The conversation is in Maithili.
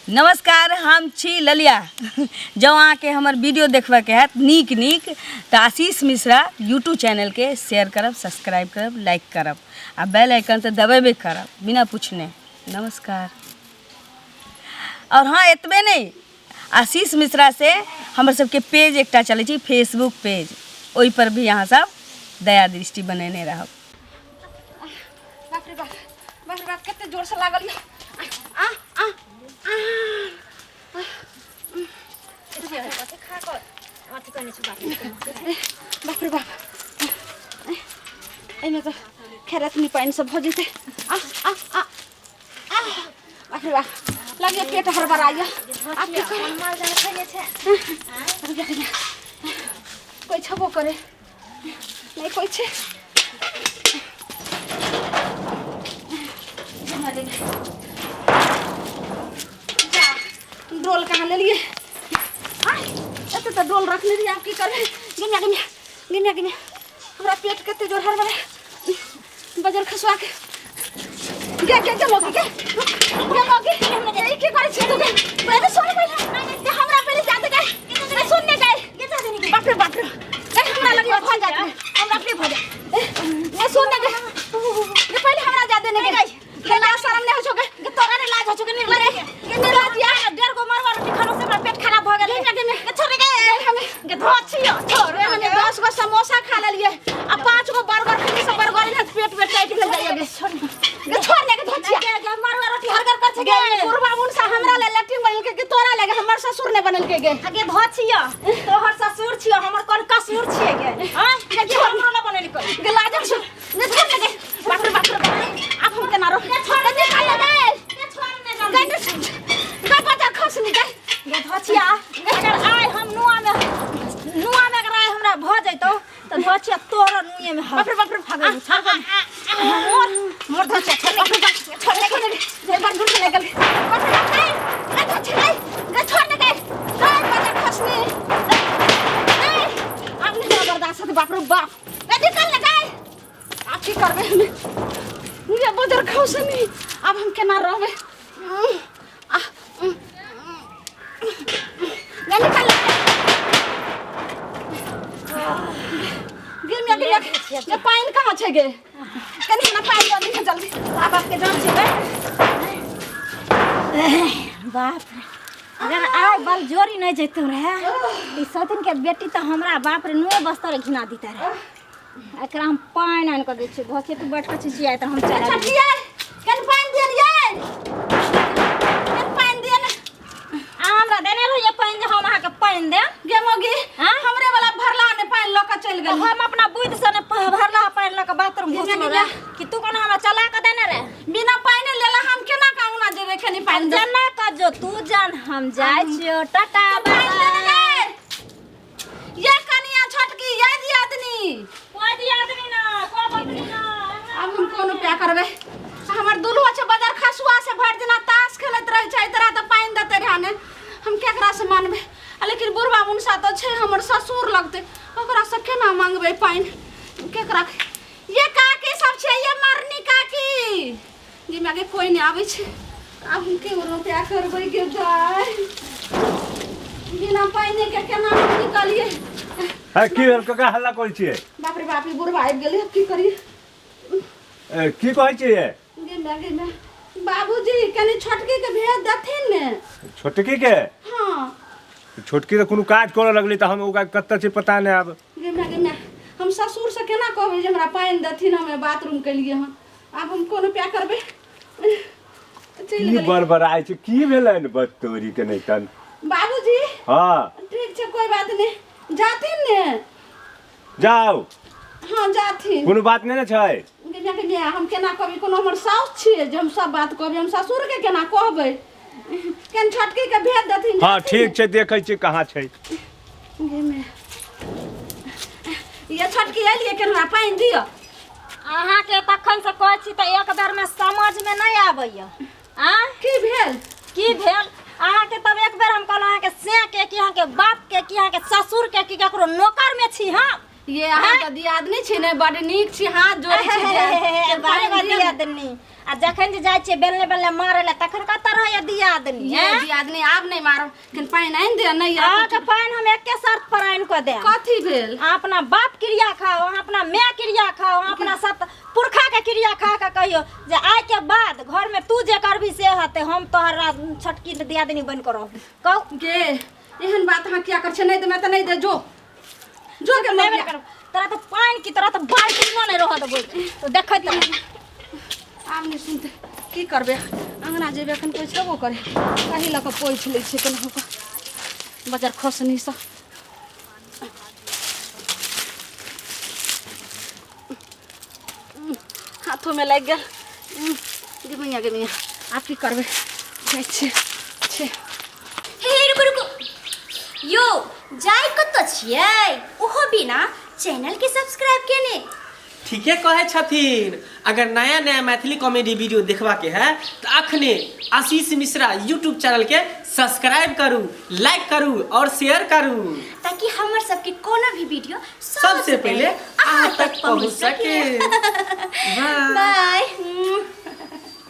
नमस्कार, हम छी ललिया। जँ अहाँके हमर वीडियो देखबाके हैत नीक नीक तऽ आशीष मिश्रा यूट्यूब चैनलके शेयर करब, सब्सक्राइब करब, लाइक करब आ बेल आइकन तऽ दबेबे करब बिना पूछने। नमस्कार। और हाँ, एतबे नहि, आशीष मिश्रा से हमर सबके पेज एकटा चलै छै, फेसबुक पेज, ओहि पर भी अहाँ सब दया दृष्टि बनेने रहब। बाप रे बाप, बाप रे बाप, कते जोर से लागल ये। आ आ आ बाप रे बाप, एहिमे तऽ खैर एतनी पानि सब भऽ जेतै। आ आ आ आ बाप रे बाप, लगैए पेट हड़बड़ाइए। आब की करू? कोइ छेबो करे नहि, कोइ छै। जा, डोल कहाँ लेलिए? आय, एते तऽ डोल रखने रहिए। आब की करबै? गिनिया गिनिया गिनिया गिनिया, हमरा पेट कते जोर हड़बड़ा बजर खसुआ के। गे गे गे मौगी, गे गे मौगी, ई की करै छी तू? गे पहिले सुन, पहिले जे हमरा पहिले जाते गे। ए, सुन ने गे, बाप रे बाप रे, ए हमरा लग भऽ जात, हमरा अपने भऽ जात। ए सुन ने गे, गे पहिले हमरा जा देने गे। गे लाज शरम नहि होइ छौ गे? गे तोरा ने लाज होइ छौ गे? निर्लज गे, निर्लज या डेढ़ गो मरवा रोटी खानो से हमरा पेट खराब भऽ गेलै। गे गे गे छोड़ गे, गे धो छियो छोड़। रे हमे 10 गो समोसा खा लेलिए आ 5 गो बर्गर खेलिए, सब बर्गर ने पेट में टाइट भेल जाइए। गे छोड़ गे, छोड़ ने गे धोचिया। गे गे मरवा रोटी हरगर कर छै गे गे। बुढ़वा मुनसा हमरा ले लैट्रिन बनेलकै कि तोरा लगे? हमर ससुर ने बनेलकै गे। गे धो छियो, तोहर ससुर छियो, हमर कोन कसूर छियै गे? हां गे, हमरो ना बनेलकै गे। लाजक छौ ने, छोड़ ने गे। बाप रे बाप रे बाप, आब हम केना रह? छोड़ गे निकाल गे, गे छोड़ ने गे गे बजा खसनी गे। गे धोचिया, अगर आइ हम नुआ में, नुआ में अगर आइ हमरा भऽ जैतौ तऽ धोचिया तोरा नुए में बाप रे बाप रे, हगै छोड़ मोर मोर धोचिया, छोड़ बाप रे बाप, छोड़ ने गे, गे बड़ दूर से निकल। बाप रे बाप, गे गे धोची गे, गे छोड़ ने गे, गे बजा खसनी। ए आब नहीं हमरा बर्दाश्त होतै। बाप रे बाप, गे निकल ने गे। आब की करबै हमे? ये बजर खसनी, आब हम केना रहबै? आ गे निकल गे। गे गे गे, पानि कहाँ छै गे? कनि हमरा पानि दऽ दिहे जल्दी। बाप के जान छै बाप रे, अगर आइ बल जोरी नहीं जैतौ रहे ई सौतिन के बेटी तऽ हमरा बाप रे नुए बस्तर घिना दिता रहे। एकरा हम पानि आनि कऽ दै छियै। धोखे तू बैठ कऽ चिचियाइ तऽ हम चला अच्छा देबै। किया? कनि पानि दिअ ने यै, कनि पानि दिअ ने। आ हमरा देने रहियै पानि जे हम अहाँके पानि देब। गे मौगी, हाँ? हमरे वाला भरला ने पानि लऽ कऽ चलि गेल। हम अपना बुद्धि से ने भरला पानि लऽ कऽ बाथरूम गे घुसलो गे। रहे कि तू कोना हमरा चला कऽ देने रहे? बिना पानि लेला हम केना कऽ अंगना जेबै? कनि पानि दे। जेना कऽ जो तू जान, हम जाइ छियौ, टाटा पानि बाय। दे ने गे। ये कनिया छोटकी, ये दियादनी। कोई दियादनी ना, कोई बतनी ना। आब हम कोन उपाय करबै? हमर दुल्हो छै बजार खसुआ से भरि दिना ताश खेलैत रहै छै, तोरा तऽ पानि देतै रहए ने। हम केकरा से मानबै? आ लेकिन बुढ़वा मुनसा तऽ छै हमर ससुर लगतै, ओकरा से केना मांगबै पानि? केकरा? ये काकी सब छै, ये मरनी काकी गे मागे, कोइ नहि आबै छै। आब हम के रुपया करबै गे दाइ? बिना पानि के केना हम निकलियै? है, की भेल कका, हल्ला करै छियै? बाप रे बाप, ई बुढ़वा आबि गेलै, आब की करियै? ए, की कहै छियै? गे माय, गे माय, बाबूजी कनि छोटकी के भेज देथिन ने। छोटकी के? हाँ। छोटकी तऽ कोनो काज करऽ लगली तऽ हम ओकरा कतऽ छै पता नहि आब। गे माय, गे माय, हम ससुर से केना कहबै जे हमरा पानि देथिन, हमे बाथरूम केलियै हन? आब हम कोन उपाय करबै? चलि की गेलियै। बड़बड़ाइ छै, की भेलनि बतोरी के नहि तन? बाबूजी। हाँ। ठीक छै, कोई बात नहीं, जाथिन ने। जाउ। हाँ, जाथिन। कोनो बात नहि ने छै? गे माय, गे माय, हम केना कहबै? कोनो हमर साउस छियै जे हम सब बात कहबै? हम ससुर के केना कहबै? केन छोटकी के भेज देथिन। हाँ। जाथिन। ठीक छै, देखै छियै कहाँ छै। गे माय, ये छोटकी एलियै, केन हमरा पानि दिअ। अहाँके तखन से कहै छी तऽ एक बेरमे समझमे नहि आबैया आ। की भेल? की भेल अहाँके? तब एक बेर हम कहलहुँ अहाँके से के कि अहाँके बाप के कि अहाँके ससुर के कि ककरो नौकर में छी हम ये अहाँ तऽ दियादनी छी ने, बड नीक छी, हाथ जोड़ै छी जे बारे पानि दिअ। दियादनी आ जखन जे जाइ छियै बेलने बेलने मारै लए तखन कतऽ रहैया दियादनी? ये दियादनी, आब नहि मारब, कनि पानि आनि दे। नहि अहाँके पानि हम एके शर्त पर आनि कऽ देब। कथी भेल? अहाँ अपना बाप क्रिया खाओ, अहाँ अपना माय क्रिया खाओ, अहाँ अपना सत पुरखा के क्रिया खा के कहियो जे आइ के बाद घर में तू जे करबी से हेतै, हम तोहर छोटकी दियादनी बनि कऽ रहब। कहू गे, एहन बात अहाँ किया करै छियै? नहि देबै तऽ नहि दे, जो जो के लेबे करब। तोरा तऽ पानि की, तोरा तऽ बाल्टी नहि रहऽ देबै, तो देखैत रह। आब नहि सुनतै, की करबै? अङ्गना जेबै, एखन कोइ छेबो करे, कही लऽ कऽ पोछि लै छियै केनाहु कऽ बजर खसनीसँ। हाथोमे लागि गेल। गे मैया, गे मैया, आब की करबै? जाइ छियै छै। हे हे, रुकू रुकू यौ, जाय कतऽ छियै ओहो बिना चैनल के सब्सक्राइब केने? ठीके कहै छथिन। अगर नया नया मैथिली कॉमेडी वीडियो देखबाके है तऽ अखने आशीष मिश्रा यूट्यूब चैनल के सब्सक्राइब करू, लाइक करू और शेयर करू, ताकि हमर सबके कोनो भी वीडियो सबसे पहले अहाँ तक पहुँच सके। बाय। बाय।